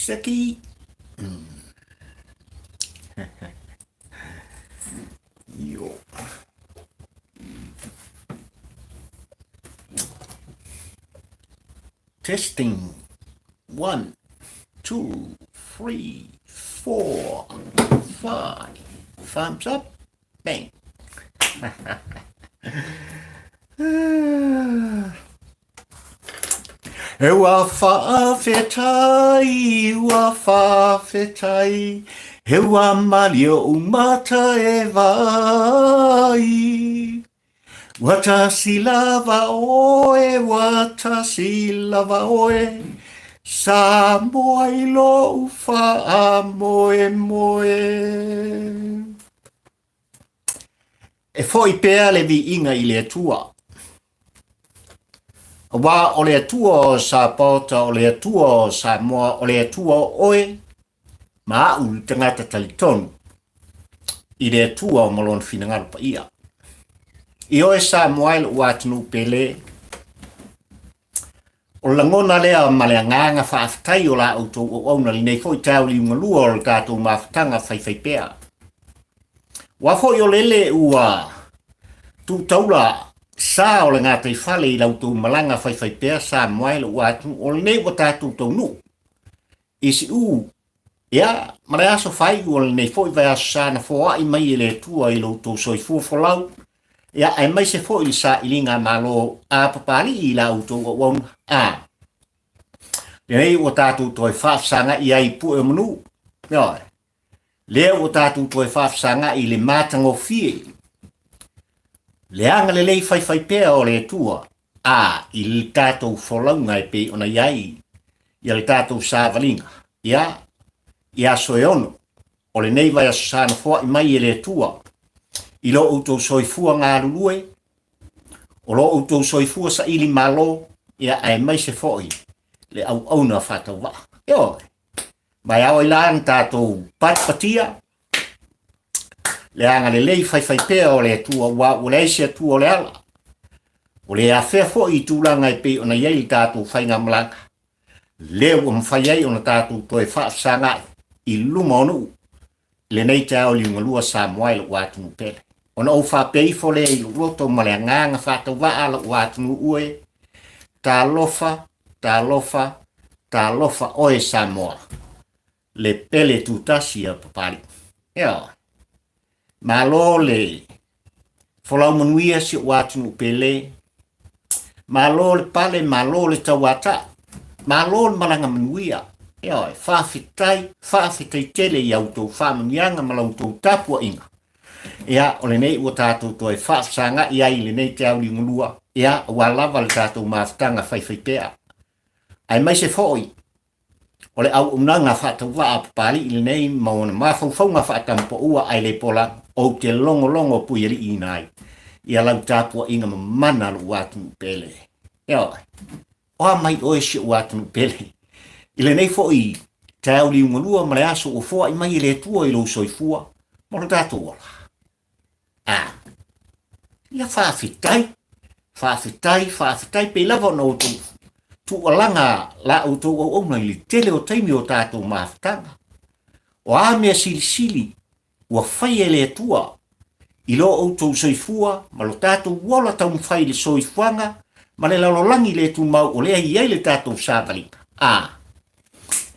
Seki. Io. Testing. 1, 2, 3, 4, 5. Thumbs up. Bang. E ua whaawhetai, ua whaawhetai, he ua mali o umata e vai. Ua tasi lava oe, ua tasi lava oe, Samoa i lou faamoemoe. E foi pea le viiga i le Atua. Aua o le Atua o Sapaota, o le Atua o Samoa, o le Atua o oe, ma au le tagata talitonu i le Atua ma lona finagalo paia. I oe Samoa e lou atunuu pele, o le lagona lea ma le agaga faafetai o la outou auauna lenei foi taeao liugalua o le tatou mafutaga faifaipea. Ua foi o lele ua tu taula sa o le gataifale i la outou malaga faifaipea Samoa e lou atunuu, o lenei ua tatou taunuu i Siu, ia, ma le aso faaiu o lenei foi vaiaso sa na foai mai e le Atua i lo outou soifua folau, ia, aemaise foi le sailiga a Malo a Papalii i la outou auauna, a lenei ua tatou toe faafesagai ai i pue o manu, ioe, lea ua tatou toe faafesagai i le matagofie, le agalelei faifaipea o le Atua, a i le tatou folauga e pei ona i ai ia le tatou savaliga, ia, i aso e ono o lenei vaiaso sa na foai mai e le Atua i lo outou soifua galulue, o lo outou soifua saili malo, ia aemaise foi le auauna faatauvaa. Ioe, ma e ao ai la ona tatou patipatia le agalelei faifaipea o le Atua, aua ua leai se Atua o le ala. Ua le afea foi i tulaga e pei ona i ai le tatou faigamalaga, lea ua mafai ai ona tatou toe faafesagai i luma o nuu i lenei taeao liugalua Samoa e lou atunuu pele. Ona ou faapea ifo lea i lou loto ma le agaga faatauvaa lou atunuu e, talofa, talofa, talofa oe Samoa, le pele tutasi a Papalii. Ioe. Malo le folau manuia si ou atunuu pele. Malo le pale, malo le tauataa, malo le malaga manuia. Ioe, faafetai, faafetai tele i a outou faamanuiaga ma la outou tapuaiga. Ia, o lenei ua tatou toe faafesagai ai i lenei taeao liugalua, ia, aua lava le tatou mafutaga faifaipea. Aemaise foi o le auaunaga faatauvaa a Papalii lenei ma ona mafaufauga faatamapaua ae le pola, ou te logologo puialiiina ai ia lau tapuaiga mamana lou atunuu pele. Ioe, o a mai oe si ou atunuu pele i lenei foi taeao liugalua ma le aso ua foai mai e le Atua i lou soifua ma lo tatou ola. A, ia faafetai, faafetai, faafetai pei lava ona outou tuualaga la outou auauna i le tele o taimi o tatou mafutaga. O a mea silisili ua faia e le Atua i lo outou soifua ma lo tatou ola taumafai i le soifuaga ma le lalolagi le tumau o lea i ai le tatou savaliga. A,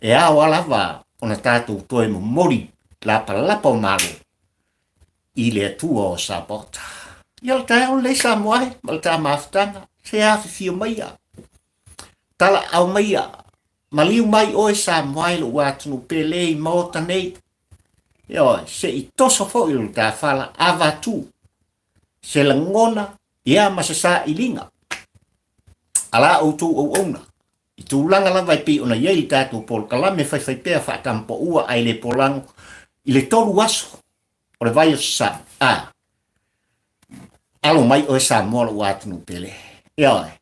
e ao a lava ona tatou toe momoli lapalapa o malo i le Atua o Sapaota. Ia o le taeao lenei Samoa e, ma le ta mafutaga, se afifio maia, talaau maia, maliu mai oe Samoa e lou atunuu pele i maota nei. Ioe, se i toso foi lo ta fala avatu se lagona ia ma se sailiga a la outou auauna i tulaga lava e pei ona i ai le tatou polokalame faifaipea faatampaua ae le polago i le tolu aso o le vai o Sasae. A, alo mai oe Samoa lou atunuu pele. Ioe,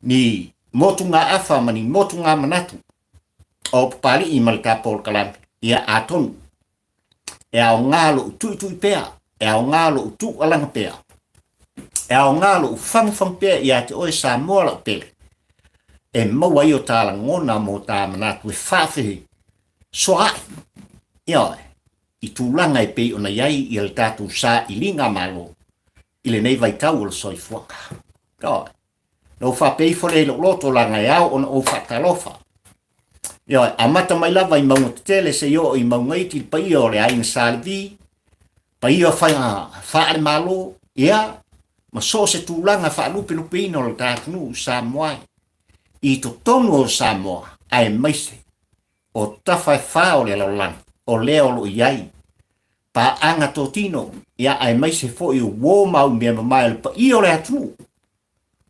ni motugaafa ma ni motugamanatu o Papalii ma le ta polokalame, ia atonu e aoga lou tuitui pea, e aoga lou tuualaga pea, e aoga lou fagufagu pea ia te oe Samoa lau pele, e maua ai o ta lagona mo ta manatu e faafehe. soaai, ioe, i tulaga e pei ona i ai ia le tatou sailiga malo i lenei vaitau o le soifuaga. Ioe. Na ou faapea ifo lea i lou loto leaga e ao ona ou faatalofa. Ioe, amata mai lava i mauga tetele seia oo i mauga iti le paia o le aiga Sa Levi, paia faiga faale-Malo, ia, ma so o se tulaga faalupelupeina o le ta atunuu Samoa i totonu o Samoa aemaise o tafa e fa o le lalolagi o lea o lo o i ai paaga totino, ia aemaise foi o uo ma au mea mamae o le paia o le atunuu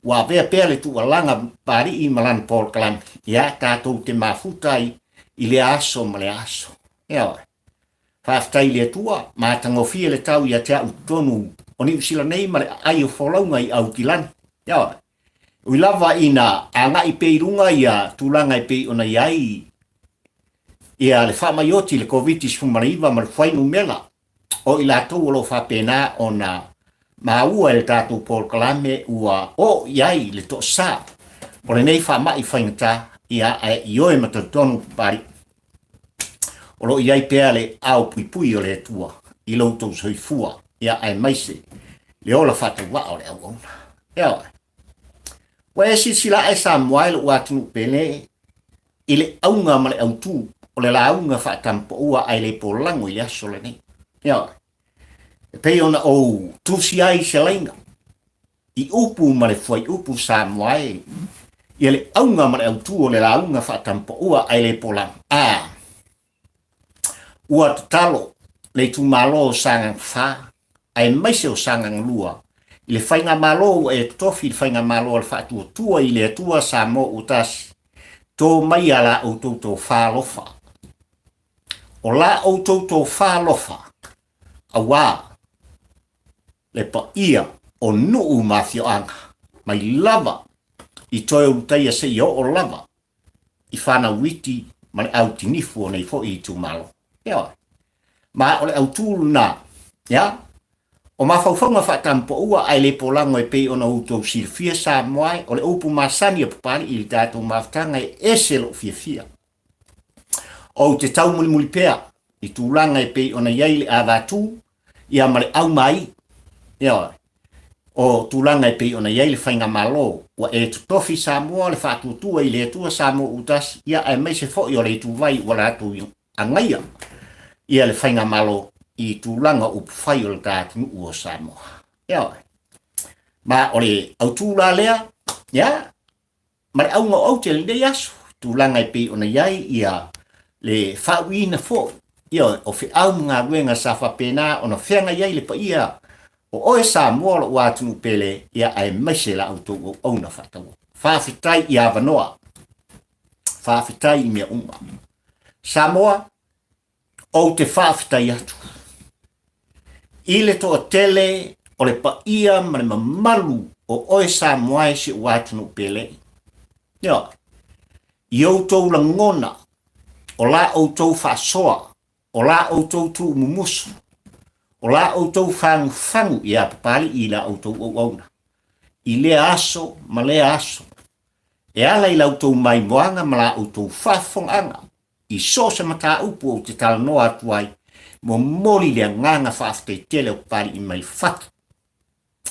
ua avea pea le tuualaga Papalii ma lana polokalame, ia tatou te mafuta ai i lea aso ma lea aso. Ioe. Faafetai i le Atua, matagofie le tau ia te au i totonu o Niu Sila nei ma le aai o folauga i Aukilani. Ioe. Ui lava ina agai pea i luga ia tulaga e pei ona i ai ia le faamai oti le Koviti-19 ma le fuainumera o i latou o lo o faapena ona maua e le tatou polokalame ua oo i ai le toasa o lenei faamai faigata, ia ae ioe ma talitonu Papalii o lo o i ai pea le ao puipui o le Atua i lo outou soifua, ia aemaise le ola faatauvaa o le auauna. Ioe. Ua e silasila ae Samoa e lou atunuu pele i le auga ma le autu o le lauga faatampaua ae le polago i le aso lenei. Ioe. E pei ona ou tusi ai se laina i upu ma le fuaiupu Samoa e ia le auga ma le autu o le lauga faatampaua ae le polago. A ua tatalo le itumalo o Sagaga 4 aemaise o Sagaga 2 i le faigamalo ua e totofi i le faigamalo a le Faatuatua i le Atua Samoa ua tasi, to maia la outou tofa alofa. O la outou tofa alofa, auā le paia o nuu ma afioaga, mai lava i toe Ulutaia seia oo lava i fanau iti ma le au tinifu o nei foi itumalo. Ioe. Ma o le autū lena, ia, o mafaufauga faatamupoua ae le polago e pei ona outou silafia Samoa e, o le upu masani a Papalii i le tatou mafutaga e ese lou fiafia. Ou te taumulimuli pea i tulaga e pei ona i ai le avatū, ia ma le aumai, ioe, o tulaga e pei ona i ai le faigamalo ua e totofi Samoa le faatuatua i le Atua Samoa ua tasi, ia aemaise foi o le ituvai ua latou agaia ia le faigamalo i tulaga o upufai o le ta atunuu o Samoa. Ioe. Ma o le autū la lea, ia, ma le auga o aute i lenei aso, tulaga e pei ona i ai ia le faauiina foi ia o feau ma galuega sa faapena ona feagai ai le paia o oe Samoa o lou atunuu pele, ia aemaise la outou auauna faataua. Faafetai i avanoa, faafetai i mea uma. Samoa, Ou te faafetai atu i le toatele o le paia ma le mamalu o oe Samoa e si ou atunuu pele. Ioe, i outou lagona, o la outou faasoa, o la outou tuumumusu, o la outou fagufagu ia Papalii i la outou auauna, i lea aso ma lea aso, e ala i la outou maimoaga ma la outou faafofogaaga I so o se mataupu ou te talanoa atu ai, momoli le agaga faafetai tele o Papalii mai fatu.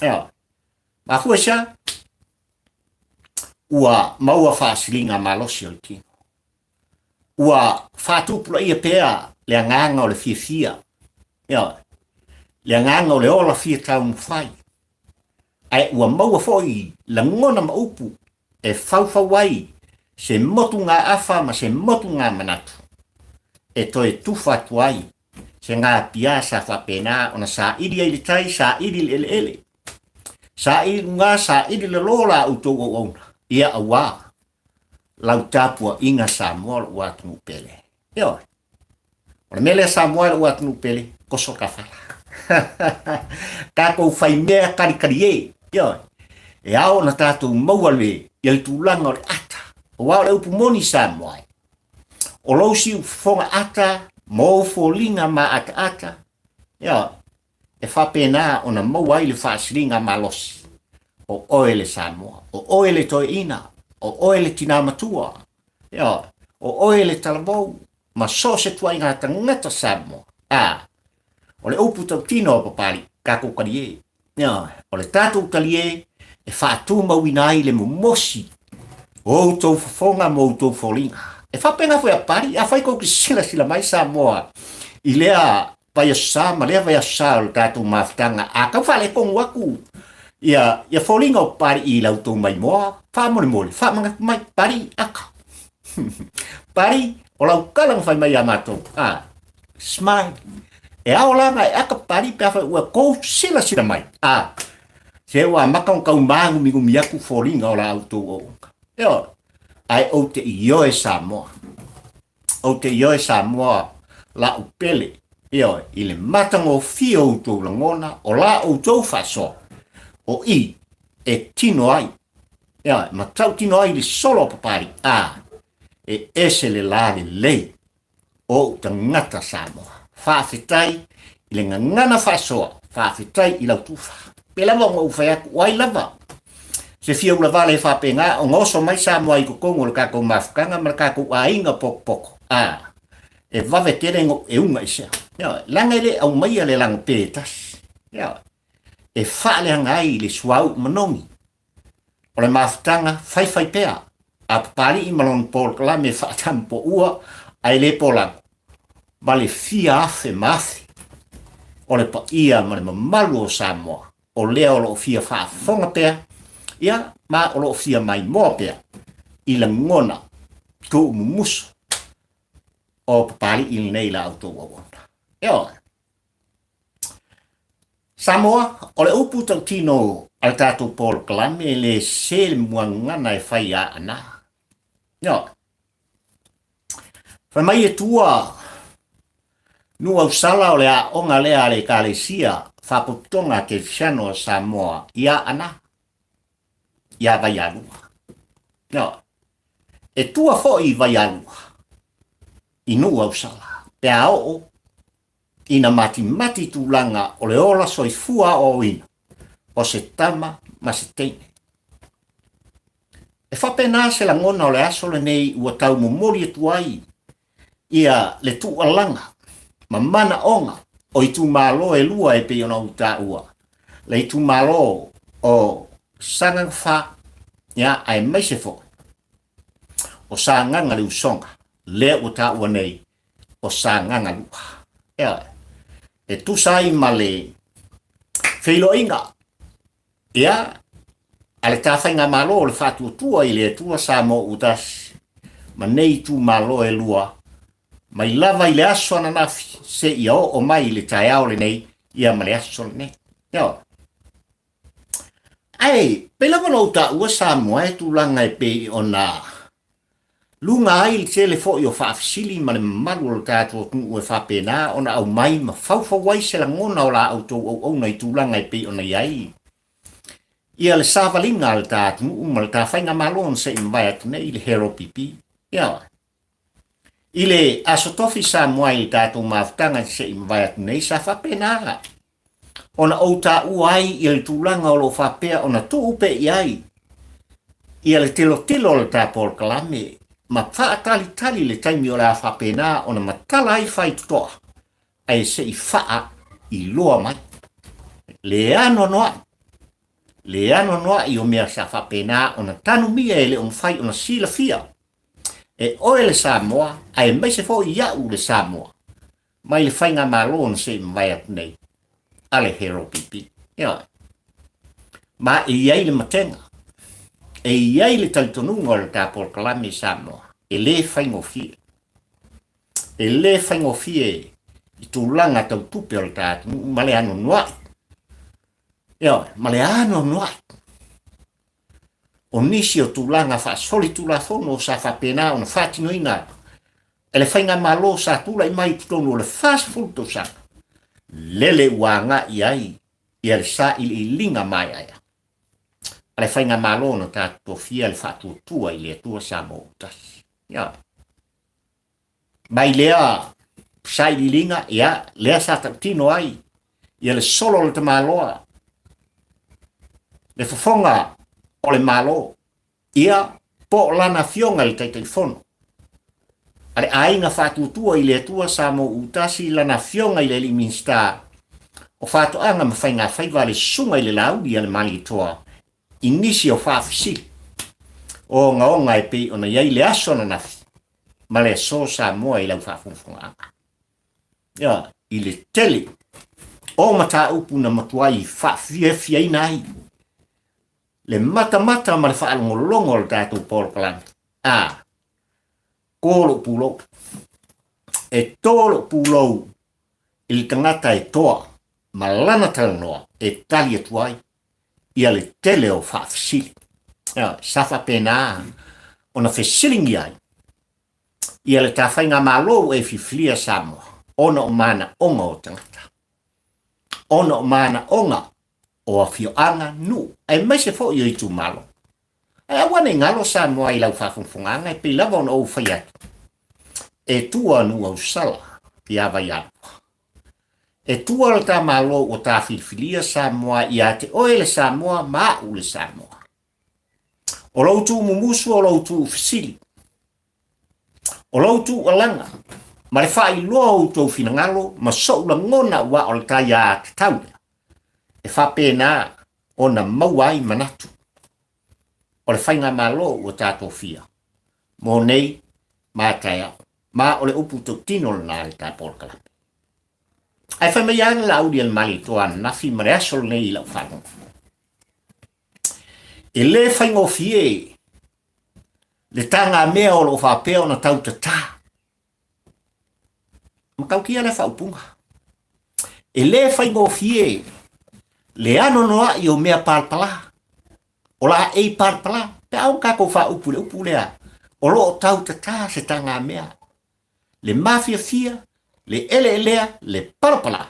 Ioe. Mafua i se a? Ua maua faasiliga malosi o le tino. Ua faatupulaia pea le agaga o le fiafia. Ioe. Le agaga o le ola fia taumafai. Ae ua maua foi lagona ma upu e faufau ai se motugaafa ma se motugamanatu e toe tufa atu ai se gapiā sa faapena ona saili ai le tai, saili le eleele, saili luga, saili lalo la outou auauna, ia auā lau tapuaiga Samoa lou atunuu pele. Ioe. O le mea lea Samoa e lou atunuu pele, koso ka fala. Tatou fai mea kalikali e. Ioe. E ao ona tatou maua le, ia le tulaga o le ata. Aua o le upu moni Samoa e. O lou siu fofoga ata, ma ou foliga maataata, ioe, e faapena ona maua ai le faasiliga malosi. O oe le Samoa, o oe le toeaina, o oe le tina matua, ioe, o oe le talavou. ma so o se tuaiga tagata Samoa. A, o le upu tautino a Papalii, tatou talie. Ioe, o le tatou talie e faatumauina ai le momosi o outou fofoga ma outou foliga. E faapena foi a Papalii, afai tou te silasila mai Samoa i lea vaiaso sa ma lea vaiaso sa o le tatou mafutaga, a tau faaletonu atu ia, ia foliga o Papalii i la outou maimoa, faamolemole, faamanatu mai, Papalii, aka. Papalii, o lau tala na fai mai ia matou, a, smile. E ao la na e aka Papalii pe afai ua tou silasila mai, a, se ua amata ona tau māgumigumi atu foliga o la outou auauna. Ioe, ae ou te ioe Samoa. Ou te ioe Samoa la'u pele, ioe, i le matagofie o outou lagona, o la outou faasoa, o i e tino ai, ioe, ma tautino ai le solo o Papalii, a, e ese le la lelei o ou tagata Samoa. Faafetai i le gagana faasoa, faafetai i lau tufa. Pe lava ona ou fai atu, o ai lava se fia ulavale e faapena ona oso mai Samoa i totonu o le tatou mafutaga ma le tatou aiga potopoto. A, e vave tele ona e uga i sea. Ioe, leaga e le aumaia le lagope e tasi. Ioe, e faaleaga ai le suauu manogi o le mafutaga faifaipea a Papalii ma lona polokalame faatamupoua ae le polago ma le fia afe ma afe o le paia ma le mamalu o Samoa o lea o lo o fia faafofoga pea, ia, ma o lo o fia maimoa pea i lagona tuumumusu o Papalii lenei la outou auauna. Ioe. Samoa, o le upu tautino a le tatou polokalame e le sese le muagana e fai ia Aana. Ioe. Fai mai e tua Nuuausala o le aoga lea a le Ekalesia Faapotopotoga Kerisiano a Samoa i Aana, iā Vaialua. Ioe. E tua foi i Vaialua, i Nuuausala, pe a oo ina matimati tulaga o le ola soifua aoaoina o se tama ma se teine. E faapena se lagona o le aso lenei ua tau momoli atu ai ia le tuualaga ma manaoga o itumalo e lua e pei ona ou taua, le itumalo o Sagaga 4, ia, aemaise foi o Sagaga le Usoga, lea ua taua nei o Sagaga 2. Ioe. E tusa ai ma le feiloaiga ia a le ta faigamalo o le faatuatua i le Atua Samoa ua tasi ma nei itumalo e lua mai lava i le aso ananafi seia oo mai i le taeao lenei ia ma le aso lenei. Ioe. Ae pei lava ona ou taua Samoa e tulaga e pei ona luga ai le tele foi o faafesili ma le mamalu o le tatou atunuu e faapena ona aumai ma faufau ai se lagona o la outou auauna i tulaga e pei ona i ai ia le savaliga a le ta atunuu ma le ta faigamalo na se i mavae atu nei i le Hero PP. Ioe. I le Aso Tofi Samoa i le tatou mafutaga se i mavae atu nei, sa faapena ona ou taua ai ia le tulaga o lo o faapea ona tuu pea i ai ia le tilotilo o le ta polokalame ma faatalitali le taimi o le a faapena ona matala ai faitotoa ae se i faa iloa mai le anoanoai le anoanoai o mea sa faapena ona tanumia e le o mafai ona silafia e oe le Samoa aemaise foi iaʻu le Samoa mai le faigamalo na se i mavae atu nei a le Hero PP. Ioe. Ma e i ai le matega, e i ai le talitonuga o le ta polokalame i Samoa, e le faigofie. E le faigofie i tulaga tau tupe o le ta atunuu ma le anoanoai. Ioe, ma le anoanoai. O nisi o tulaga faasolitulafono sa faapena ona faatinoina e le faigamalo sa tulai mai i totonu o le 40 tausaga, lele ua agai ai ia le sailiiliga maeaea a le faigamalo na tatou tofia le faatuatua i le Atua Samoa ua tasi. Ia. Mai lea sailiiliga, ia, lea sa tautino ai ia le solo o le tamaloa, le fofoga o le Malo, ia, po o lana afioga i le Taitaifono. a le Aiga Faatuatua i le Atua Samoa Utasi lana afioga i le Alii Minisita o Faatoaga ma Faigafaiva le Susuga i le Laauli a le Malietoa i nisi o faafesili ogaoga e pei ona i ai le aso ananafi ma le aso Samoa i lau faafogafogaaga. Ia, i le tele o mataupu na matuai faafiafiaina ai le matamata ma le faalogologo o le tatou polokalame. A, ko lou pulou. E tō lou pulou i le tagata e toa ma lana talanoa e tali atu ai ia le tele o faafesili. Ia, sa faapena ona fesiligia ai ia le ta faigamalo ua e filifilia Samoa ona o manaoga o tagata, ona o manaoga o afioaga, nuu, aemaise foi o itumalo. Ae aua ne i galo Samoa i lau faafogafogaaga e pei lava ona ou fai atu, e tua Nuuausala ia Vaialua. E tua le ta Malo ua ta filifilia Samoa ia te oe le Samoa ma a'u le Samoa. O lou tuumumusu o lou tuufesili, o lou tuualaga ma le faailoa o outou finagalo ma so'u lagona aua o le taiā tatau lea e faapena ona maua ai manatu o le faigamalo ua tatou fia mo nei ma taeao. Ma o le upu tautino lena i le ta polokalame. Ae fai mai lava le Laauli a le Malietoa ananafi ma le aso lenei i lau faalogo. E le faigofie le tagamea o lo o faapea ona tau tatā. Matautia lea faaupuga. E le faigofie le anoanoai o mea palapala, o laei palapala, pe a ona tatou faaupu i le upu lea, o lo o tau tatā se tagamea, le mafiafia, le eleelea, le palapala.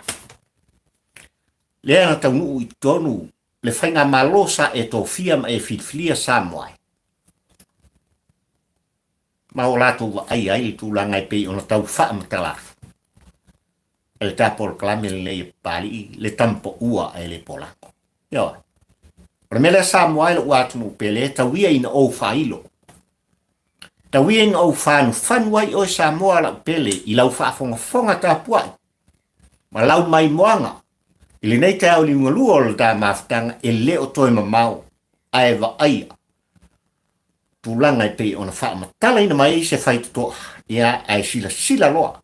Lea na taunuu i totonu le faigamalo sa e tofia ma e filifilia Samoa ai. Ma o latou vaaia ai le tulaga e pei ona tau faamatala e le ta polokalame lenei e Papalii le tamapaua ae le polako. Ioe. O le mea lea Samoa e lou atunuu pele, tau ia ina ou faailo. Tau ia ina ou fanufanu ai oe Samoa lau pele i lau faafogafoga tapuai ma lau maimoaga i lenei taeao liugalua o le ta mafutaga e le o toe mamao ae vaaia tulaga e pei ona faamatalaina mai ai se faitotoa, ia, ae silasila loa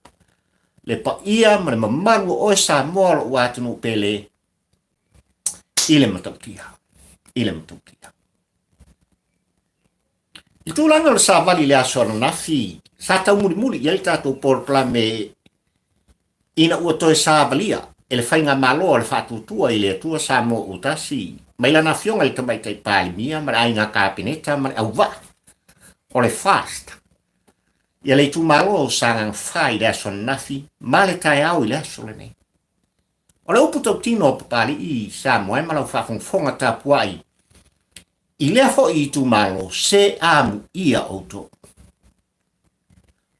le paia ma le mamalu o oe Samoa lou atunuu pele i le matautia, i le matautia. I tulaga o le savali i le aso ananafi, sa taumulimuli i ai le tatou polokalame ina ua toe savalia e le Faigamalo a le Faatuatua i le Atua Samoa ua tasi mai lana afioga i le Tamaitai Palemia ma le Aiga Kapeneta ma le auvaa o le FAST ia le itumalo o Sagaga 4 i le aso ananafi ma le taeao i le aso lenei. O le upu tautino a Papalii Samoa e ma lau faafogafoga tapuai i lea foi itumalo, se amuia outou.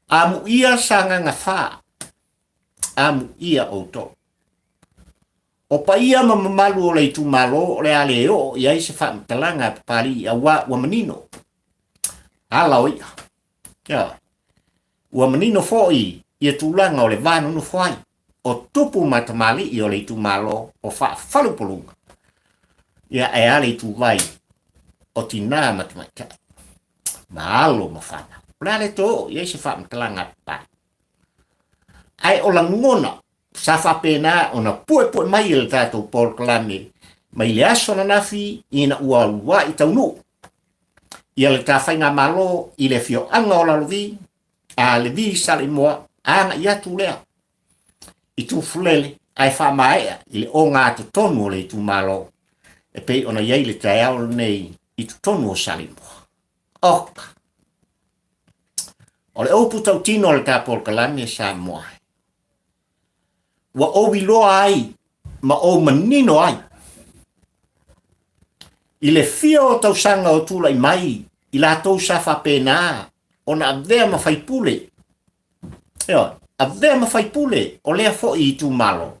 Amuia Sagaga 4, amuia outou. O paia ma mamalu o le itumalo o le a le oo i ai se faamatalaga a Papalii auā ua manino ala o i'a. Ioe. Ua manino foi ia tulaga o le va nonofo ai o tupu ma tamalii o le itumalo o Faafalepoluga, ia ae a le ituvai o tinā ma tamaitai, ma alo ma fanau. O le a le toe oo i ai se faamatalaga a Papalii. Ae o lagona sa faapena ona puepue mai e le tatou polokalame mai le aso ananafi ina ua uluai taunuu ia le ta faigamalo i le afioaga o Lalovi, a Levi Saleimoa, agai atu lea i Tufulele ae faamaea i le ogatotonu o le itumalo e pei ona i ai le taeao lenei i totonu o Saleimoa. Oka! O le upu tautino a le ta polokalame Samoa, ua ou iloa ai ma ou manino ai i le fia o tausaga o tulai mai i latou sa faapena ona avea ma faipule, ioe, avea ma faipule o lea foi itumalo,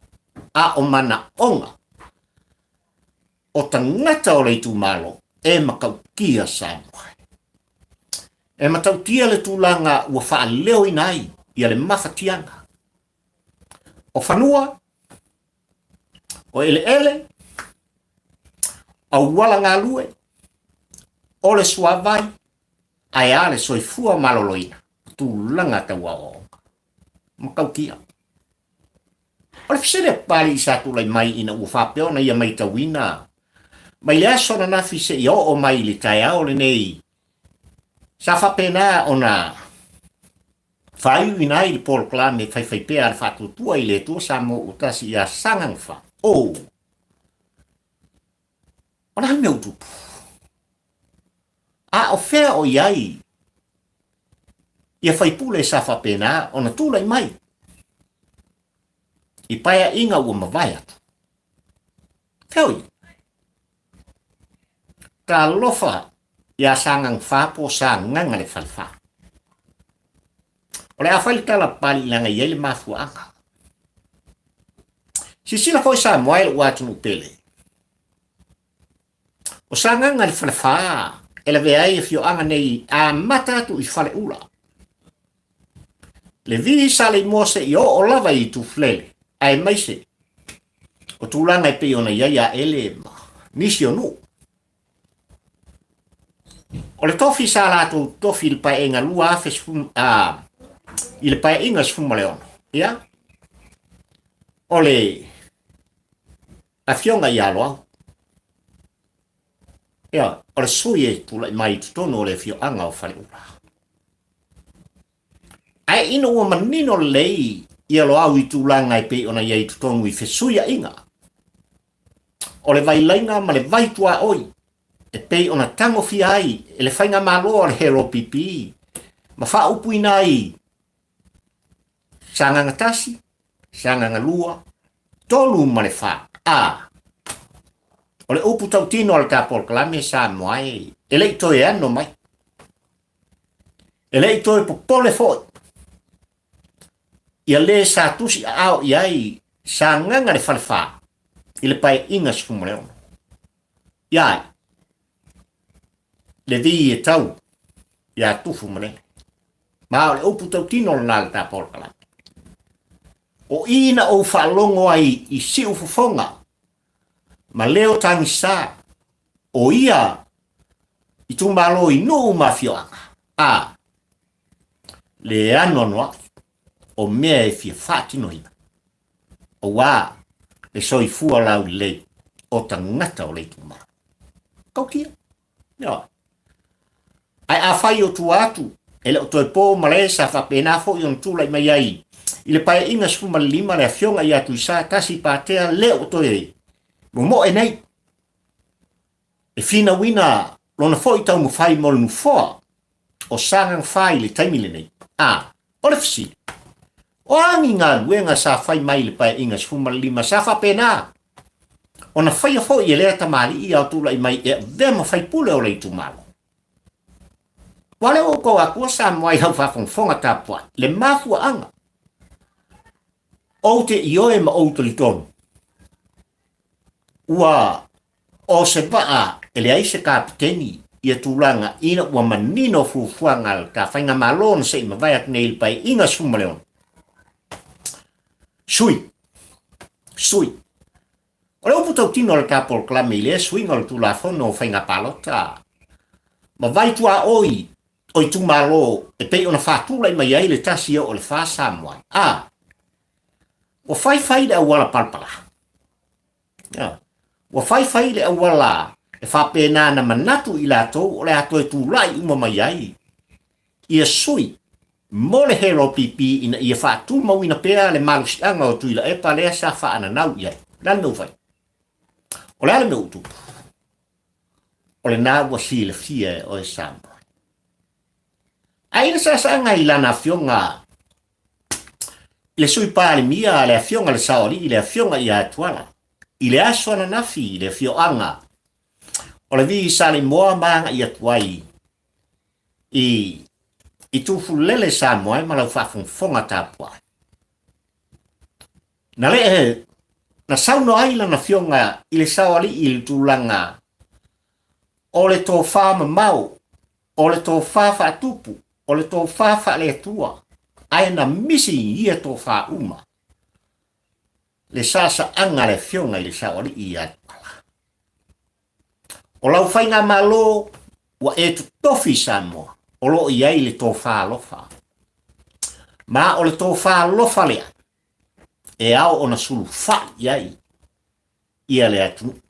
a o manaoga o tagata o le itumalo e matautia Samoa. E matautia le tulaga ua faaleoina ai ia le mafatiaga o fanua, o eleele, auala galue, o le suavai, ae a le soifua maloloina, tulaga tau aoaoga. Matautia. O le fesili a Papalii sa tulai mai ina ua faapea ona ia maitauina mai le aso ananafi seia oo mai i le taeao lenei, sa faapena ona faaiuina ai le polokalame faifaipea a le Faatuatua i le Atua Samoa ua tasi ia Sagaga 4. O! O le a le mea ua tupu? A o fea o i ai ia faipule sa faapena ona tulai mai i paeaiga ua mavae atu? Fea o i ai? Talofa ia Sagaga 4 po o Sagaga le Falefa. O le a fai le tala pali leaga e i ai le mafuaaga. Silasila foi Samoa e lou atunuu pele. O Sagaga le Falefa e lavea ai afioaga nei amata atu i Faleula. Le vi Saleimoa seia oo lava i Tufulele, aemaise o tulaga e pei ona i ai Aele ma nisi o nuu. O le tofi sa latou tofi i le paeaiga 2010, i le paeaiga 16, ia, o le Afioga ia Loau. Ia, o le sui e tulai mai i totonu o le afioaga o Faleula. Ae ina ua manino lelei ia Loau i tulaga e pei ona i ai i totonu i fesuiaiga, o le vailaiga ma le vai tuaoi e pei ona tagofia ai e le faigamalo a le HLPP ma faaupuina ai Sagaga 1, Sagaga 2, 3 ma le 4. A. O le upu tautino a le ta polokalame Samoa e, e le i toe ano mai. E le i toe popole foi. Ia le sa tusi aao i ai Sagaga le Falefa i le paeaiga 16. Ia ai, le vi e tau ia Tufu ma Lele. Ma o le upu tautino lena le ta polokalame. O i na ou faalogo ai i siu fofoga ma leo tagisa o ia itumalo i nuu ma afioaga, a le anoanoai o mea e fia faatinoina, auā le soifua laulelei o tagata o le itumalo. Tautia. Ioe. Ae afai o tua atu, e le o toe po malae sa faapena foi ona tulai mai ai i le Paeaiga 15 le Afioga ia Tuisa Tasi Patea le o toe momoe nei e finauina lona foi taumafai mo le nofoa o Sagaga 4 i le taimi lenei. A, o le fesili, o a ni galuega sa fai mai i le Paeaiga 15 sa faapena ona faia foi e lea tamalii a o tulai mai e avea ma faipule o le itumalo? Ua lea ua outou atua Samoa i lau faafogafoga tapuai, le mafuaaga ou te ioe ma ou talitonu ua o se vaa e leai se kapiteni ia tulaga ina ua manino fuafuaga a le ta faigamalo na se i mavae atu nei i le Paeaiga 16. Sui. Sui. O le upu tautino a le ta polokalame i lea suiga o le Tulafono o Faiga Palota ma vai tuaoi o itumalo e pei ona faatulai mai ai le tasi e oo i le fa Samoa. A. Ua faifai le auala palapala. Ua faifai le auala e faapena na manatu i latou o le a toe tulai uma mai ai ia sui mo le HLPP ina ia faatumauina pea le malosiaga o Tuilaepa lea sa faananau i ai. O le a le mea ua fai? O le a le mea ua tupu? O lena ua silafia e oe Samoa. Ae i le saasaaga i lana afioga i le Sui Palemia, le afioga i le Saoalii, le afioga ia Tuala, i le aso ananafi i le afioaga o le Vi Saleimoa ma agai atu ai i i Tufulele Samoa ma lau faafogafoga tapuai. Na lee na saunoa ai lana afioga i le Saoalii i le tulaga o le tofa mamao. O le tofa faatupu, o le tofa faale-Atua, ae na misi i ia tofa uma le saasaaga a le Afioga i le Saoalii ia Tuala. O lau faigamalo ua e totofi i Samoa, o lo o i ai le tofa alofa. Ma o le tofa alofa lea e ao ona sulufai i ai ia le atunuu,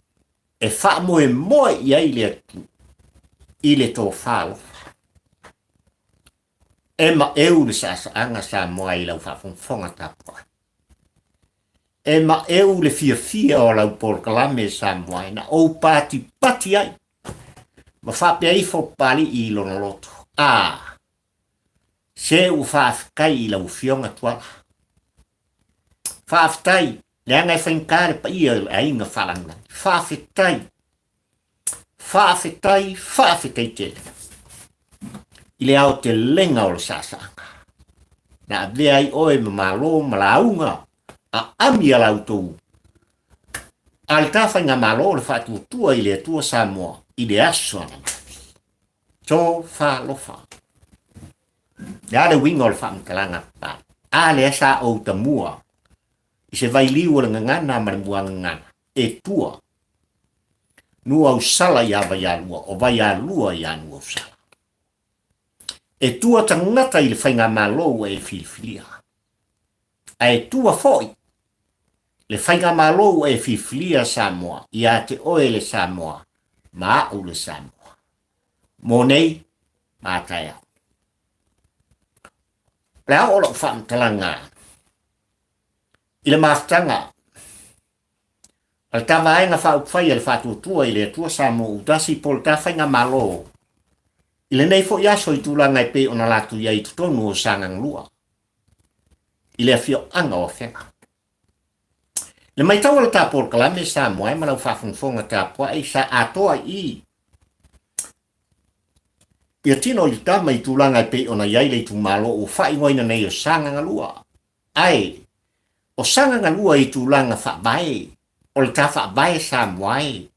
e faamoemoe i ai le atunuu i le tofa alofa. E maeu le saasaaga Samoa i lau faafogafoga tapuai. E maeu le fiafia o lau polokalame Samoa na ou patipati ai ma faapea ifo Papalii i lona loto. A, se ua faafetai i lau Afioga Tuala. Faafetai, leaga e faigata le paia o le aiga faalagilagi. Faafetai, faafetai, faafetai tele i le aotelega o le saasaaga na avea ai oe ma malo ma lauga aami a la outou a le ta faigamalo o le Faatuatua i le Atua Samoa i le aso ananafi. Tofalofa. Le a le uiga o le faamatalaga papalagi? A lea sa ou tamua i se vailiu o le gagana ma le muagagana e tua Nuuausala iā Vaialua, o Vaialua iā Nuuausala. E tua tagata i le faigamalo ua e filifilia, ae tua foi le faigamalo ua e filifilia Samoa ia te oe le Samoa ma a'u le Samoa. Mo nei ma taeao. O le ao o lau faamatalaga i le mafutaga a le ta Vaega Faaupufai a le Faatuatua i le Atua Samoa Utasi po o le ta Faigamalo i lenei foi aso i tulaga e pei ona latou i ai i totonu o Sagaga 2 i le afioaga o Afega. Le maitau a le ta polokalame Samoa e ma lau faafogafoga tapuai sa atoa i ia tino i le tama i tulaga e pei ona i ai le itumalo ua faaigoaina nei o Sagaga 2. Ae, o Sagaga 2 i tulaga faavae, o le ta faavae Samoa e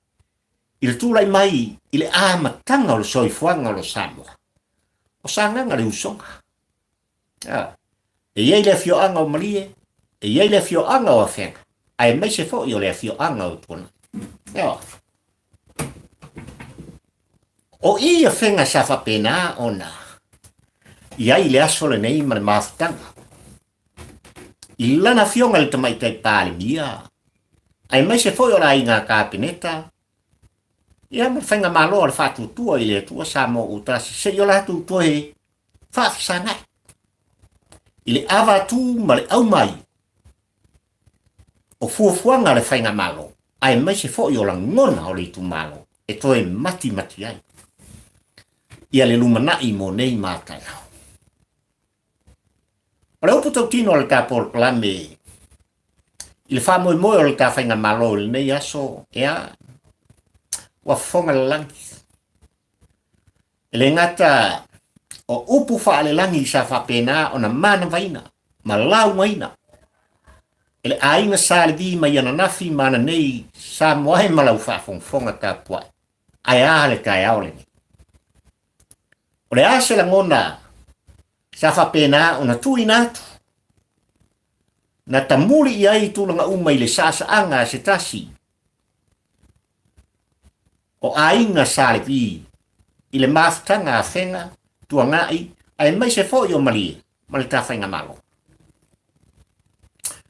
i le tulai mai i le amataga o le soifuaga o le Samoa, o Sagaga le usoga. E i ai le afioaga o Malie, e i ai le afioaga o Afega, aemaise foi o le afioaga o Tuanai. O i Afega sa faapena ona i ai le aso lenei ma le mafutaga i lana afioga i le Tamaitai Palemia, aemaise foi o le aiga Kapeneta, ia ma le faigamalo a le Faatuatua i le Atua Samoa ua tasi, seia o latou toe faafesagai i le avatu ma le aumai o fuafuaga a le faigamalo, aemaise foi o lagona o le itumalo e toe matimati ai ia le lumanai mo nei ma taeao. O le upu tautino a le ta polokalame i le faamoemoe o le ta faigamalo i lenei aso, ea, ua fofoga le lagi. E le gata o upu faalelagi sa faapena ona manavaina ma laugaina e le aiga Sa Levi mai ananafi ma ananei Samoa e ma lau faafogafoga tapuai. Ae a le taeao lenei? O le a se lagona sa faapena ona tuuina atu na tamuli i ai tulaga uma i le saasaaga a se tasi o aiga Sa Levi i le mafutaga a Afega, Tuangai aemaise foi o Malie ma le Tafaigamalo.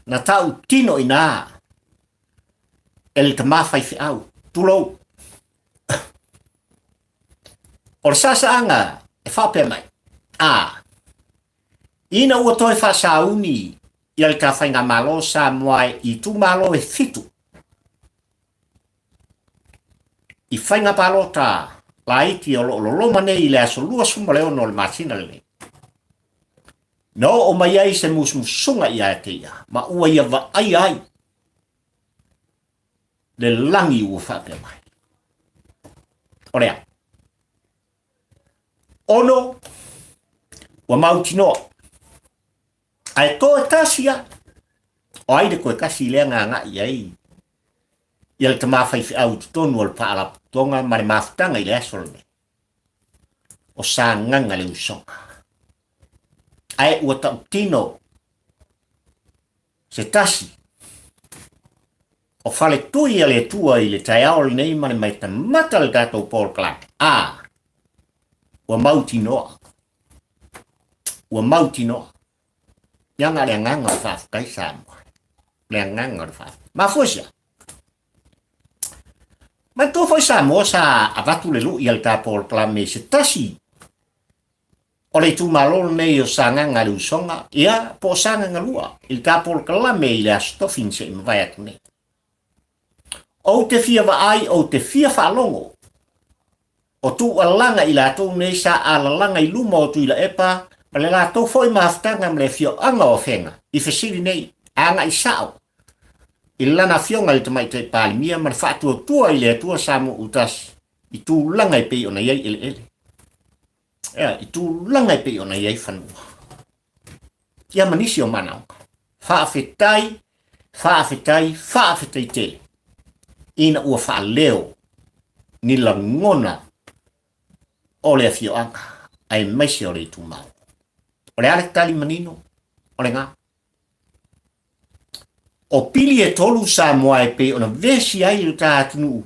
Na tautino i ina e le tama faifeau, tulou. O le saasaaga e faapea mai, a, ina ua toe faasauni ia le Tafaigamalo Samoa i itumalo e fitu, i faiga palota laiti o lo o loloma nei i le aso 26 o le masina lenei. Na oo mai ai se musumusuga ia te ia, ma ua ia vaaia ai le lagi ua faapea mai. O le a? Ono, ua mautinoa, ae toe tasi a. O ai le toe tasi lea na agai i ai ia le tama faifeau i totonu o le Faalapotopotoga ma le mafutaga i le aso lenei? o Sagaga le Usoga. Ae ua tautino se tasi o faletui a le Atua i le taeao lenei ma le matamata le tatou polokalame. A, ua mautinoa, ua mautinoa. Leaga le agaga o le faafetai Samoa. Le agaga o le faafetai. Mafua i se a? Manatua foi Samoa sa avatu le lui a le ta polokalame i se tasi o le itumalo lenei o Sagaga le Usoga, ia, po o Sagaga 2, i le ta polokalame i le Aso Tofi na se i mavae atu nei. Ou te fia vaai, ou te fia faalogo, o tuualaga i latou nei sa alalaga i luma o Tuilaepa ma le latou foi mafutaga ma le afioaga o Afega i fesili nei, agai sao i lana afioga i le Tamaitai Palemia ma le faatuatua i le Atua Samoa-utasi i tulaga e pei ona i ai eleele. Ea, i tulaga e pei ona i ai fanua. Ia ma nisi o manaoga. Faafetai, faafetai, faafetai tele ina ua faaleo ni lagona o le afioaga aemaise o le itumalo. O le a le tali manino? O le gā. O pili e tolu Samoa e pei ona vesi ai le ta atunuu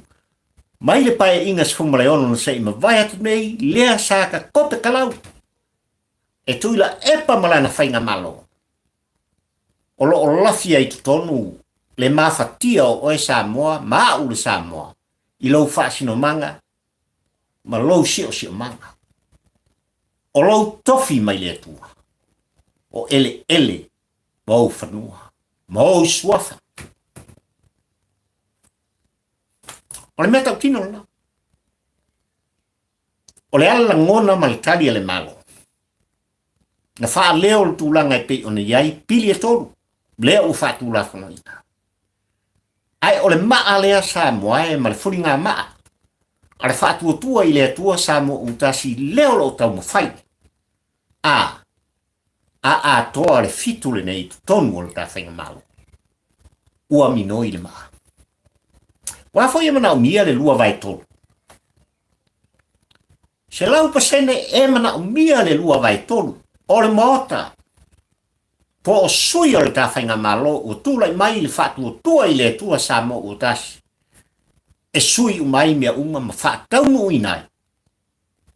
mai le paeaiga 16 na se i mavae atu nei, lea sa ka kope kalau e Tuilaepa ma lana faigamalo. O lo o lafi ai totonu le mafatia o oe Samoa ma a'u le Samoa i lou faasinomaga ma lou siosiomaga. O lou tofi mai le Atua, o eleele ma ou fanua, ma ou suafa. O le mea tautino lena. O le ala lagona ma le tali a le Malo, na faaleo le tulaga e pei ona i ai pili e tolu, lea ua faatulafonoina. Ae o le maa lea Samoa e ma le fuligamaa a le faatuatua i le Atua Samoa Utasi lea o lo o taumafai a a atoa le fitu lenei i totonu o le ta faigamalo. Ua minoi le maa. Ua foi e manaomia le 2/3. 100% e manaomia le 2/3 o le Maota po o sui o le ta faigamalo ua tulai mai i le faatuatua i le Atua Samoa ua tasi e sui uma ai mea uma ma faataunuuina ai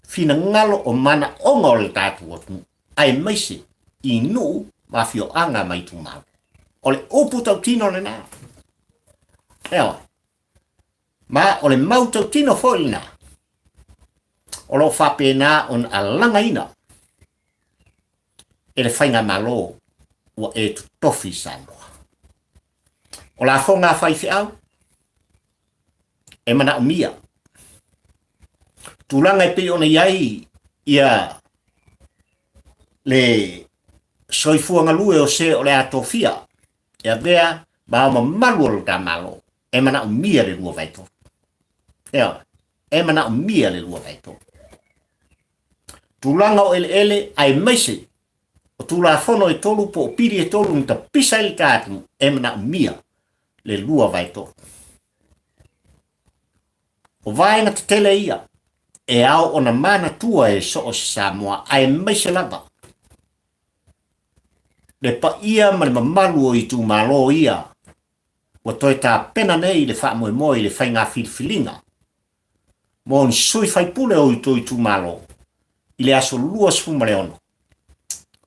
finagalo o manaoga o le tatou atunuu aemaise i nuu ma afioaga ma itumalo. O le upu tautino lena. Eoe. Ma o le mau tautino foi lena o lo o faapena ona alagaina e le faigamalo ua e totofi i Samoa. O lafoga a faifeau e manaomia. Tulaga e pei ona i ai ia le soifua galue o se o le a tofia e avea ma ao mamalu o lo ta Malo e manaomia le 2/3. Ioe, e manaomia le 2/3. Tulaga o eleele aemaise o Tulafono e tolu po o pili e tolu na tapisa ai le ta atunuu e manaomia le 2/3. O vaega tetele ia e ao ona manatua e so o se Samoa aemaise lava le paia ma le mamalu o itumalo ia ua toe tapena nei le faamoemoe i le faiga filifiliga mo ni sui faipule o outou itumalo i le aso 26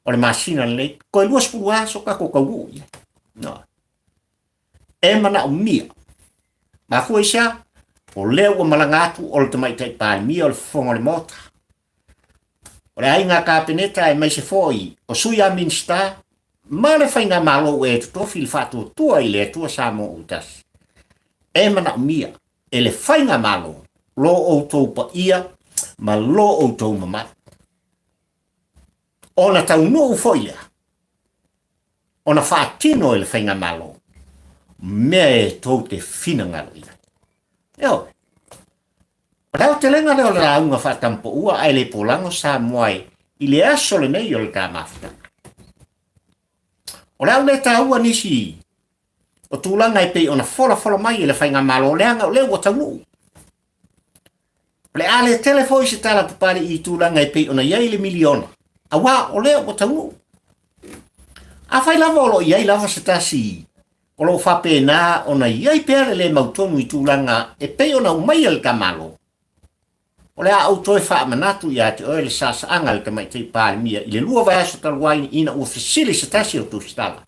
o le masina lenei, toe 20 aso tatou taunuu i ai. No. E manaomia. Mafua i se a? O lea ua malaga atu o le Tamaitai Palemia o le Fofoga o le Maota. O le aiga Kapeneta aemaise foi o sui a Minisita ma le faigamalo ua e totofi le faatuatua i le Atua Samoa ua tasi. E manaomia e le faigamalo lo outou paia ma lo outou mamalu. Ona taunuu foi lea, ona faatino e le faigamalo mea e tou te finagalo i ai. Ioe. O le aotelega lea o le lauga faatampoua ae le polago Samoa i le aso lenei o le ta mafutaga. O le a ou le taua nisi o tulaga e pei ona folafola mai e le faigamalo leaga o lea ua taunuu. O le a le tele foi se tala Papalii i tulaga e pei ona i ai le miliona, auā o lea ua taunuu. Afai lava o lo o i ai lava se tasi o lo o faapena ona i ai pea le lē mautonu i tulaga e pei ona aumaia le ta Malo, o le a ou toe faamanatu ia te oe le saasaaga a le Tamaitai Palemia i le lua vaiaso talu ai ina ua fesili se tasi o tusitala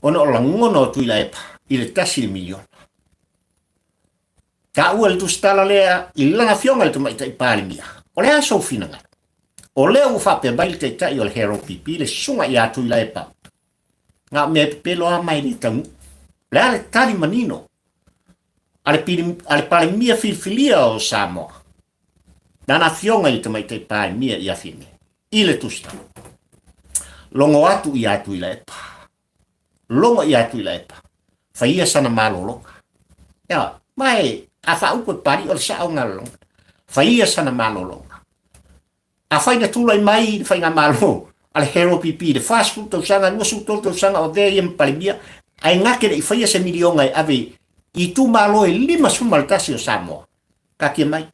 ona o lagona o Tuilaepa i le tasi le miliona. Taua le tusitala lea i lana afioga i le Tamaitai Palemia, o le a sou finagalo? O lea ua faapea mai le Taitai o le HRPP, le Susuga ia Tuilaepa, na o mea e pepelo lava ma e le taunuu. O le a le tali manino a le Palemia filifilia o Samoa, lana afioga i le Tamaitai Palemia ia Fiame, i le tusitala? Logo atu ia Tuilaepa. Logo ia Tuilaepa, faia sana malologa. Ia, ma e, a faaupu e Papalii o le sao lena o le lagona. Faia sana malologa. Afai na tulai mai le faigamalo a le HRPP i le 40 tausaga, 23 tausaga o avea ia ma Palemia, ae gake le i faia se miliona e ave i itumalo e 51 o Samoa, taatia mai.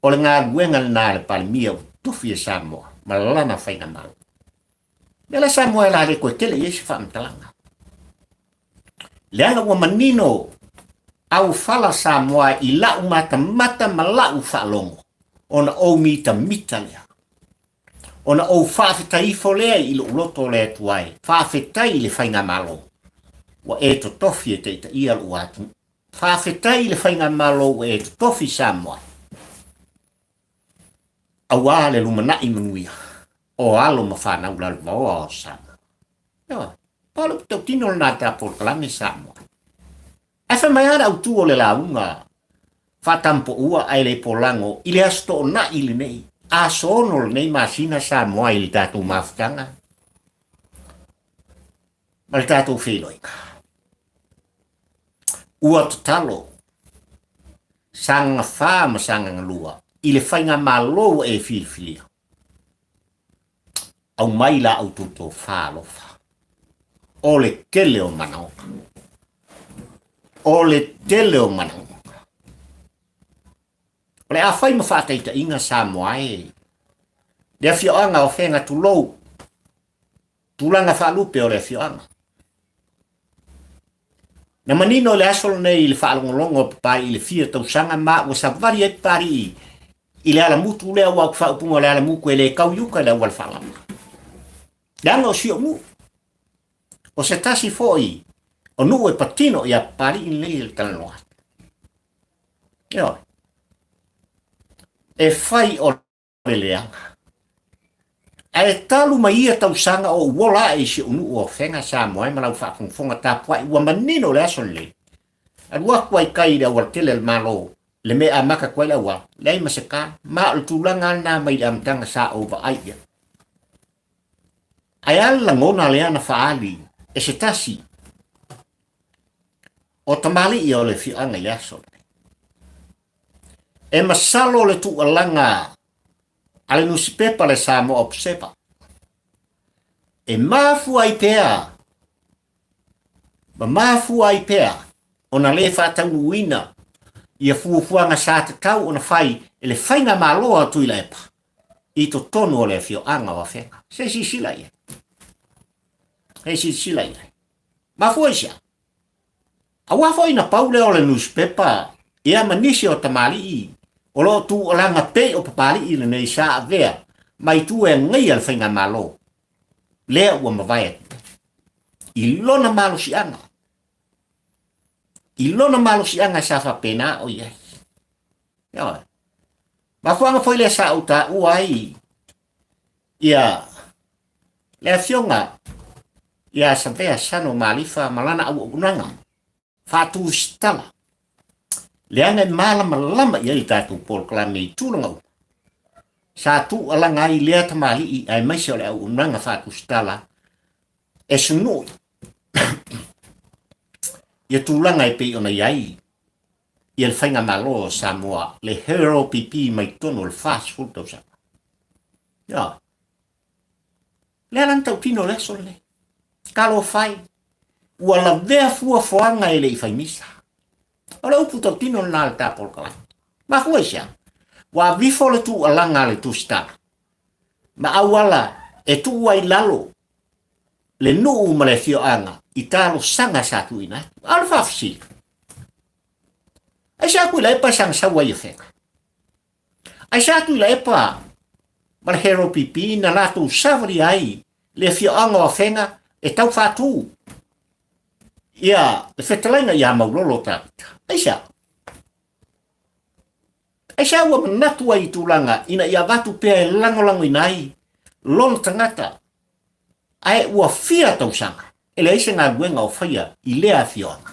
O le galuega lena a le Palemia ua tofi e Samoa ma lana faigamalo. Mea la Samoa e la le toe tele i ai se faamatalaga. Leaga ua manino aufala Samoa i lau matamata ma lau faalogo ona ou mitamita lea. Ona ou faafetai ifo lea i lou loto o le Atua e faafetai i le faigamalo ua e totofi e taitaia lou atunuu. Faafetai i le faigamalo ua e totofi Samoa aua le lumanai manuia o alo ma fanau lalovaoa o Samoa. Ioe, pau le tautino lena ta polokalame Samoa. Ae fai mai lava le autu o le lauga faatampoua ae le polago i le Aso Toonai lenei, aso 6 lenei masina Samoa i le tatou mafutaga ma le tatou feiloaiga. Ua tatalo Sagaga 4 ma Sagaga 2 i le faigamalo ua e filifilia. Aumai la outou tofa alofa o le tele o manaoga. O le tele o manaoga. O le a fai ma faataitaiga Samoa e le afioaga o Afega tulou tulaga faalupe o le afioaga. Na manino i le aso lenei i le faalogologo a Papaii i le fia tausaga ma ua savali ai Papalii i le alamutu lea aua o faaupuga o le alamutu e le tau i uta i le auala faalapa. Leaga o si ou nuu. O se tasi foi o nuu e patino ia Papalii lenei i le talanoa atu. Ioe. E fai o le leaga. Ae talu mai ia tausaga o ou ola ae i si ou nuu o Afega, Samoa e ma lau faafogafoga tapuai ua manino le aso lenei. Alu atu ai kai i le aualatele a le Malo, le mea e amata atu ai le auala, leai ma se ka, ma o le tulaga lava lena mai le amataga sa ou vaai i ai. Ae a le lagona lea na faaali e se tasi o tamalii o le afioaga i le aso lenei. E masalo le tuualaga a le nusipepa le Samoa Observer e mafua ai pea ma mafua ai pea ona le faataunuuina ia fuafuaga sa tatau ona fai e le faigamalo a Tuilaepa i totonu o le afioaga o Afega. Se i silasila i ai. Se i silasila i ai. Mafua i se a? Aua foi na pau lea o le nusipepa ia ma nisi o tamalii o lo o tuualaga pei o Papalii lenei sa avea mai tua e agaia le faigamalo lea ua mavae atu nei. I lona malosiaga, i lona malosiaga sa faapena o i ai. Ioe. Mafuaaga foi lea sa ou taua ai ia le afioga ia Savea Sano Malifa ma lana auaunaga faatusitala, leaga e malamalama i ai le tatou polokalame i tulaga uma sa tuualaga ai lea tamalii aemaise o le auaunaga faatusitala e sunui ia tulaga e pei ona i ai ia le faigamalo o Samoa, le HRPP mai totonu o le 40 tausaga. Ia, lea la na tautino le aso lenei. Talofa e, ua lavea fuafuaga e le i fai misa. O le upu tautino lena a le ta polokalame. Mafua i se a? Ua avifo le tuualaga a le tusitala ma auala e tuu ai i lalo le nuu ma le afioaga i talosaga sa tuuina atu. A o le faafesili, aisea Tuilaepa e saga sau ai i Afega? Aisea Tuilaepa ma le HRPP na latou savalia ai le afioaga o Afega e tau faatu ia le fetalaiga ia Maulolo Tavita? Aisea? Aisea ua manatu ai i tulaga ina ia avatu pea e lagolagoina ai lona tagata ae ua fia tausaga e leai se galuega o faia i lea afioaga?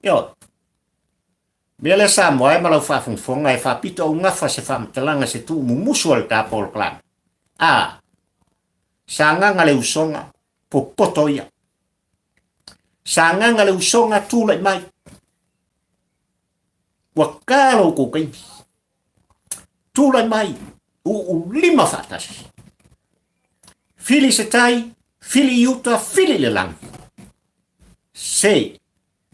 Ioe. Mea lea Samoa e ma lau faafogafoga e faapito augafa se faamatalaga se tuumumusu a le ta polokalame. A. Sagaga le usoga, popoto ia. Sagaga le usoga, tulai mai. Ua ka lo outou taimi. Tulai mai, uulima faatasi. Fili se tai, fili i uta, fili i le lagi. Se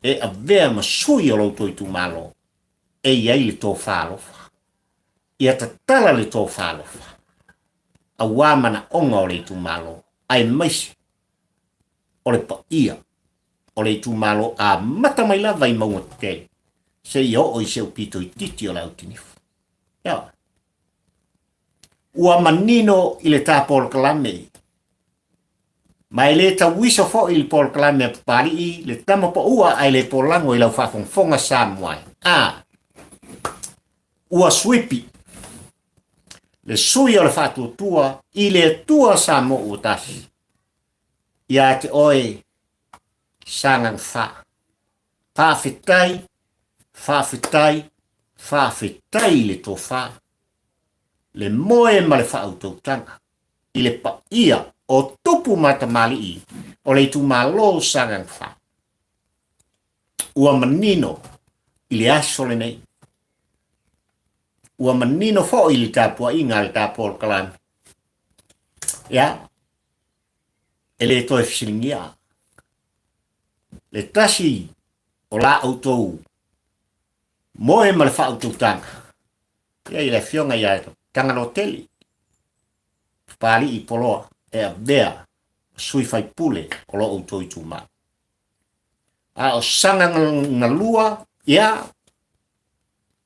e avea ma sui o lo outou itumalo e i ai le tofa alofa. Ia tatala le tofa alofa aua manaoga o le itumalo, aemaise o le paia o le itumalo amata mai lava i mauga tetele seia oo i se aupito itiiti o le autinifu. Ioe. Ua manino i le ta polokalame ma e le tauiso foi i le polokalame a Papalii le tama paua ae le polago i lau faafogafoga Samoa e. A. Ua suipi le sui o le faatuatua i le Atua Samoa ua tasi ia te oe Sagaga Fa. Faafetai, faafetai, faafetai i le tofa, le moe ma le faautautaga i le paia o tupu ma tamalii o le itumalo o Sagaga Fa. Ua manino i le aso lenei. Ua manino foi i le tapuaiga a le ta polokalame. Ia, e le toe fesiligia le tasi o la outou moe ma le faautautaga ia i le afioga ia Tagaloatele Papalii Poloa e avea sui faipule o lo outou itumalo. A o saga galua, ia,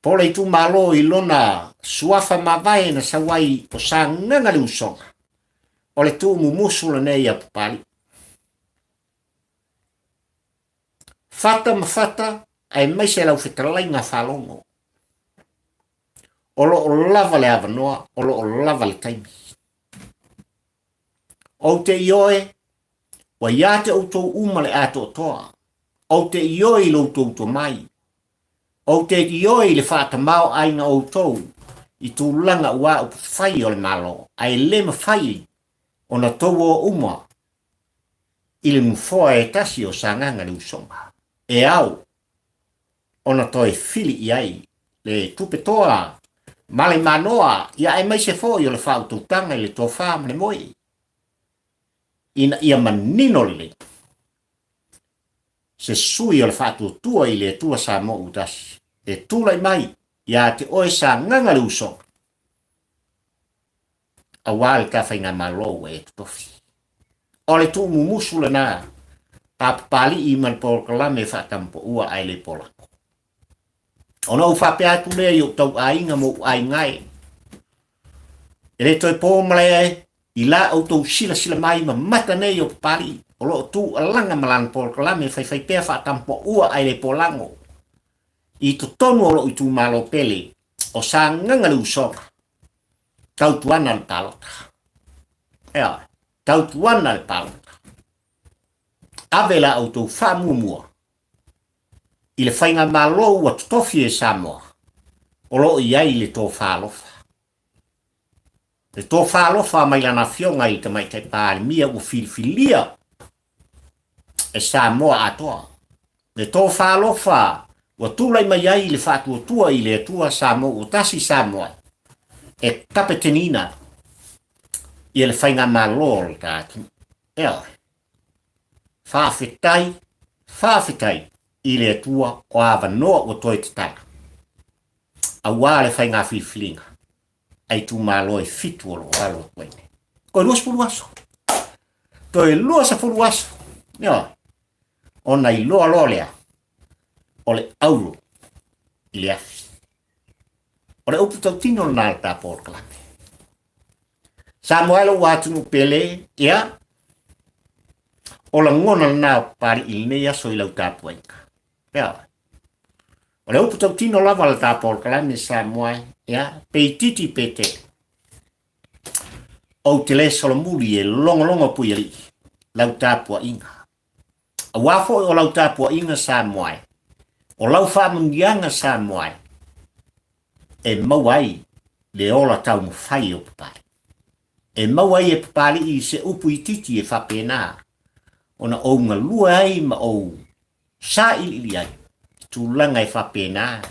po le itumalo i lona suafa mavae na sau ai o Sagaga le Usoga, o le tuumumusu lenei a Papalii. Fata ma fata, aemaise lau fetalaiga faalogo. O lo o lava le avanoa, o lo o lava le taimi. Ou te ioe, ua ia te outou uma le atoatoa. Ou te ioe i lo outou tomai. Ou te ioe i le faatamaoaiga o outou i tulaga ua upufai o le Malo, ae le mafai ona tou o uma i le nofoa e tasi o Sagaga le Usoga. E ao ona toe fili i ai le tupe toa ma le manoa, ia aemaise foi o le faautautaga i le tofa ma le moe, ina ia manino lelei se sui o le faatuatua i le Atua Samoa ua tasi e tulai mai ia te oe Sagaga le Usoga aua le ta faigamalo ua e totofi. O le tuumumusu lena a Papalii ma le polokalame faatampoua ae le polako. Ona ou faapea atu lea i ou tauaiga ma ou aiga e, e le toe po malae e i la outou silasila mai ma mata nei o Papalii o lo o tuualaga ma lana polokalame faifaipea faatampoua ae le polago i totonu o lou itumalo pele o Sagaga le Usoga. Tautuana le palota. Ioe, tautuana le palota. Ave la outou faamuamua i le faigamalo ua totofi e Samoa o lo o i ai le tofa alofa. Le tofa alofa mai lana afioga i le Tamaitai Palemia ua filifilia e Samoa atoa. Le tofa alofa ua tulai mai ai le faatuatua i le Atua Samoa ua tasi Samoa e kapeteniina ia le faigamalo o le ta atunuu. Ioe. Faafetai, faafetai i le Atua o avanoa ua toe tatala. Auā le faiga filifiliga a itumalo e fitu o lo o alo atu ai nei. Toe 20 aso. Toe 20 aso. Ioe. Ona iloa loa lea o le auro i le afi. O le upu tautino lena a le ta polokalame. Samoa e lou atunuu pele, ia, o lagona lena o Papali'i i lenei aso i lau tapuaiga. Ia, o le upu tautino lava a le ta polokalame Samoa e, ia, pe itiiti pe tele. Ou te le solomuli e logologo Puialii lau tapuaiga. Aua foi o lau tapuaiga Samoa e, o lau faamanuiaga Samoa e, e maua ai le ola taumafai o Papalii. E maua ai e Papalii se upu itiiti e faapena ona ou galue ai ma ou sailiili ai i tulaga e faapena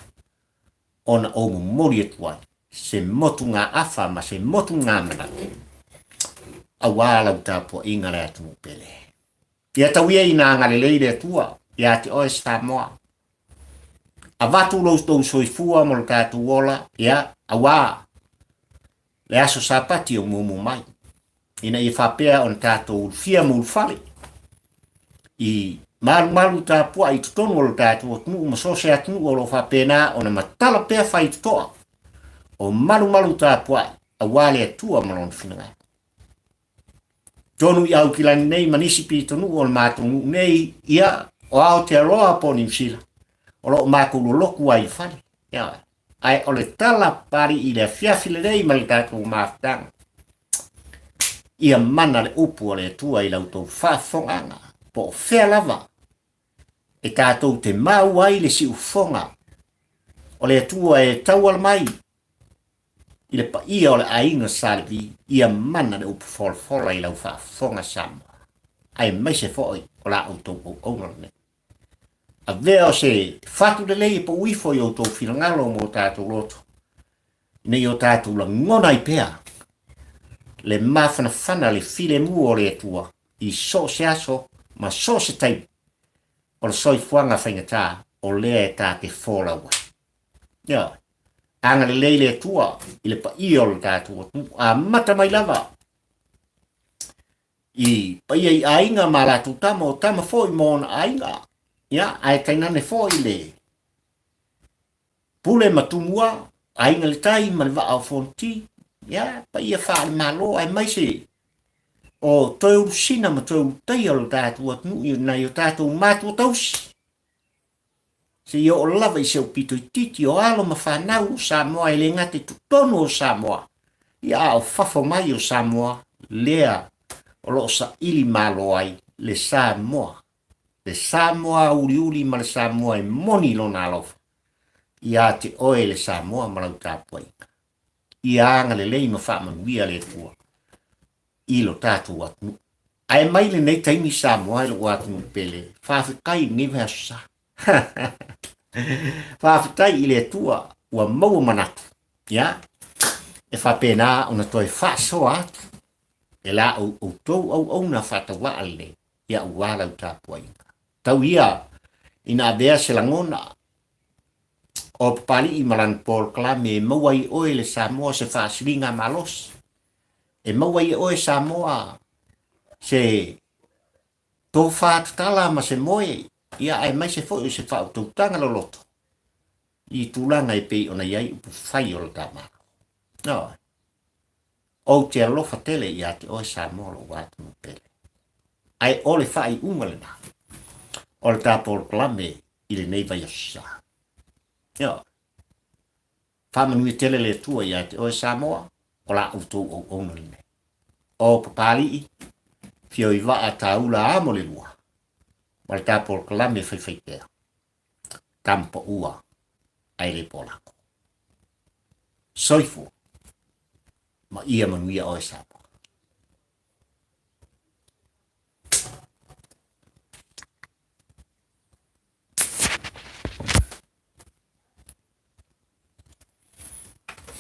ona ou momoli atu ai se motugaafa ma se motugamanatu aua lau tapuaiga le atunuu pele. Ia tau ia ina agalelei le Atua ia te oe Samoa. Avatu lou tou soifua mo le tatou ola, ia, auā le aso Sapati o muamua mai, ina ia faapea ona tatou ulufia ma ulufale i malumalu tapuai i totonu o le tatou atunuu ma so o se atunuu o lo o faapena ona matala pea faitotoa o malumalu tapuai aua le Atua ma Lona finagalo. Tonu i Aukilani nei ma nisi pitonuu o le matou nuu nei, ia, o Aotearoa po o Niu Sila, o lo o matou lolotu ai i le fale. Ia, ae o le tala pali i le afiafi lelei ma le tatou mafutaga. Ia mana le upu a le Atua i la outou faafofogaaga, po o fea lava e tatou te maua ai le siufofoga o le Atua e tauala mai i le paia o le aiga Sa Levi, ia mana le upu folafola i lau faafofoga Samoa, aemaise foi o la outou auauna lenei. Avea o se fatu lelei e pau ifo i outou finagalo ma o tatou loto, ina ia o tatou lagona ai pea le mafanafana le filemu o le Atua i so o se aso ma so o se taimi o le soifuaga faigata o lea e ta te folau ai. Ioe. Agalelei le Atua i le paia o le tatou atunuu, amata mai lava i paia i aiga ma latou tama, o tama foi ma ona aiga, ia, ae tainane foi le pule ma tumua, aiga le tai ma le vaa o Fonoti, ia, paia faale-Malo aemaise o Toeulusina ma Toeulutaia o le tatou atunuu i nai o tatou matua tausi. Seia oo lava i si ou pito itiiti o alo ma fanau o Samoa e le gata i totonu o Samoa, ia a o fafo mai o Samoa lea o lo o saili malo ai le Samoa, le Samoa uliuli ma le Samoa e moni lona alofa ia te oe le Samoa ma lau tapuaiga. Ia agalelei ma faamanuia le Atua i lo tatou atunuu. Ae mai lenei taimi Samoa i lou atunuu pele, faafetai i lenei vaiaso sa. Faafetai i le Atua ua maua manatu, ia, e faapena ona toe faasoa atu e la outou auauna faatauvaa lenei, ia aua lau tapuaiga. Tau ia ina avea se lagona o Papali'i ma lana polokalame e maua ai e oe le Samoa se faasiliga malosi. E maua ai e oe Samoa se tofa tatala ma se moe, ia aemaise foi o se faautautaga loloto i tulaga e pei ona i ai upufai o le ta Malo. Ioe. Ou te alofa tele ia te oe Samoa lou atunuu pele. Ae o le faaiuga lena o le ta polokalame i lenei vaiaso sa. Ioe. Faamanuia tele le Atua ia te oe Samoa, o la outou auauna lenei. O Papali'i, Fioivaa Taula amo le lua, ma le ta polokalame faifaipea, tama paua ae le polako. Soifua ma ia manuia oe Samoa.